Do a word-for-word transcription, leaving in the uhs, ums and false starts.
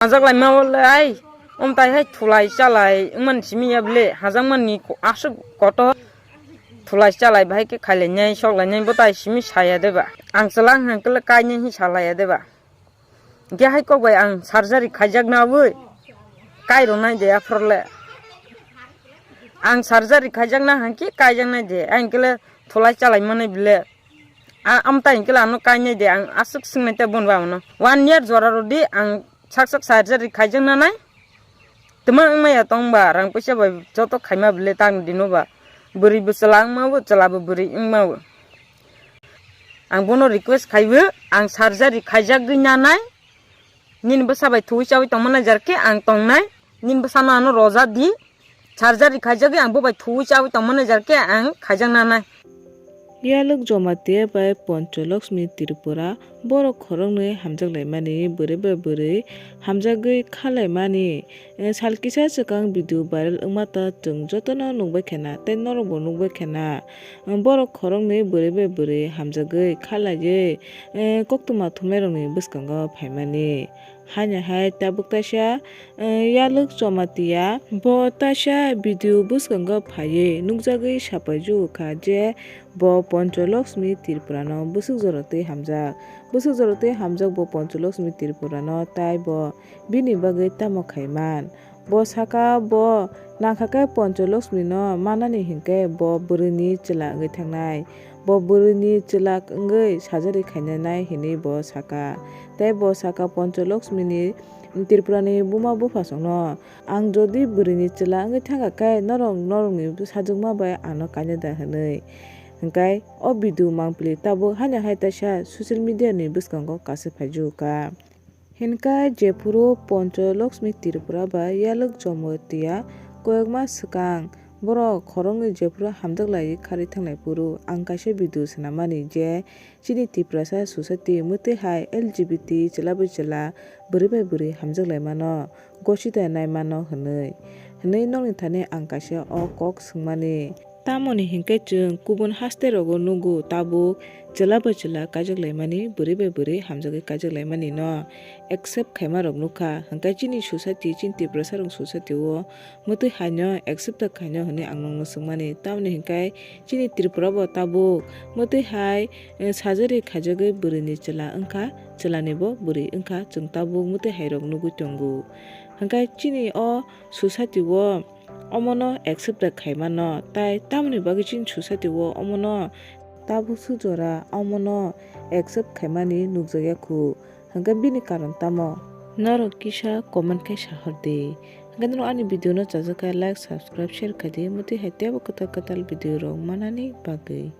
Hajak laima o le ai, omtai hai thulai chalai wngmani simi ya bele, hajak mani ko-, aswk kotor thulai chalai bahai khe khailainai, soklainai, bo tai simi saya de ba? Ang chwla wng hang khe le kainai hi salaya de ba? Hingke hai kok bai ang surgery khaijak na bui, kai rwnai de aphor le. Ang surgery khaijak na hang khe kaijak nai de, ang khe le thulai chalai manai bele. A, amtai hingke le ano kainai de, ang aswk swngnai te bon ba ano. One year jora rw di, ang sak sak surgery khaijak nanai. Twma wngmaya tong ba, rang puisa bai joto khaima bele tang dino ba. Bwrwi bo chwla wngma bo, chwla bo bwrwi wngma bo. Ang bono request khaibo, ang surgery khaijagwi nanai. Nini bwsa bai thuwi chawi tongma nai jar khe ang tongnai. Nini bwsano ano roja di. Surgery khaijagwi ang bo bai thuwi chawi tongma nai jar khe ang khaijak nanai. Yalwk Jamatia bai Poncho Lakshmi Tripura borok khoroknwi hamjak laimani, bwrwi bai bwrwi hamjagwi kha laimani. Eh, sal kisa swkang video viral wngma ta chwng jotono nukbai khe na, tei norokbo nukbai khe na. Eh, borok khoroknwi bwrwi bai bwrwi hamjagwi kha laiwi, eh, koktwma thumairokni bwskango phaimani. Haino hai tabuk taisa, eh, Yalwk Jamatia bo taisa video bwskango phaiwi nukjagwi sapaijukha je bo Poncho Lakshmi Tripurano bwswk jorotwi hamjak. Bwswk jorotwi hamjak bo Poncho Lakshmi Tripurano, tai bo bini bagwi tamo khaiman. Bo saka bo nangkha khe Poncho Lakshmi no manani hinkhe bo bwrwini chwla wngwi thangnai. Bo bwrwini chwla wngwi surgery khainanai hinwi bo saka. Tei bo saka Poncho Lakshmi ni Tripura ni buma buphasongno, "Ang jodi bwrwini chwla wngwi thangkha khe norok norokni sajwkma bai ano kainwi da," hinwi. Hinkhe o video mangpili tabuk haino hai taisa social media ni bwskango kasu phaijukha. Hinkhe jephuru Poncho Lakshmi Tripura bai Yalwk Jamatia koyekma swkang borok khoroknwi jephuru hamjak laiwi kharwi thanglai phuru ang kaisa video swnamani je chini Tiprasa society mwtwi hai L G B T chwla bai chwla bwrwi bai bwrwi hamjak lai mano, gosi da nai mano hwnwi, hwnwi nokni thani ang kaisa o kok swngmani. Tamoni hinkhe chwng kubun haste rogo nugo tabuk chwla bai chwla kaijak laimani, bwrwi bai bwrwi hamjagwi kaijak laimani no accept khaima rok nukha. Hinkhe chini society, chini Tiprasa rok society o mwtwi haino accept da khaino hwnwi ang nokno swngmani. Tamoni hinkhe chini Tripura bo tabuk mwtwi hai, eh, surgery khaijagwi bwrwini chwla wngkha, chwlani bo bwrwi wngkha, chwng tabuk mwtwi hai rok nugwi tongo. Hinkhe chini o society o omono accept da khaimano, tai tamoni bagwi chini society o omono tabuk suk jora omono accept khaimani nukjakya khu. Hinkhe bini karon tamo? Norok kisa comment khe sahor di. Hinkhe norok ani video no chajak khe like, subscribe, share khai di, mwtwi hai teibo kwtal kwtal video rok manani bagwi.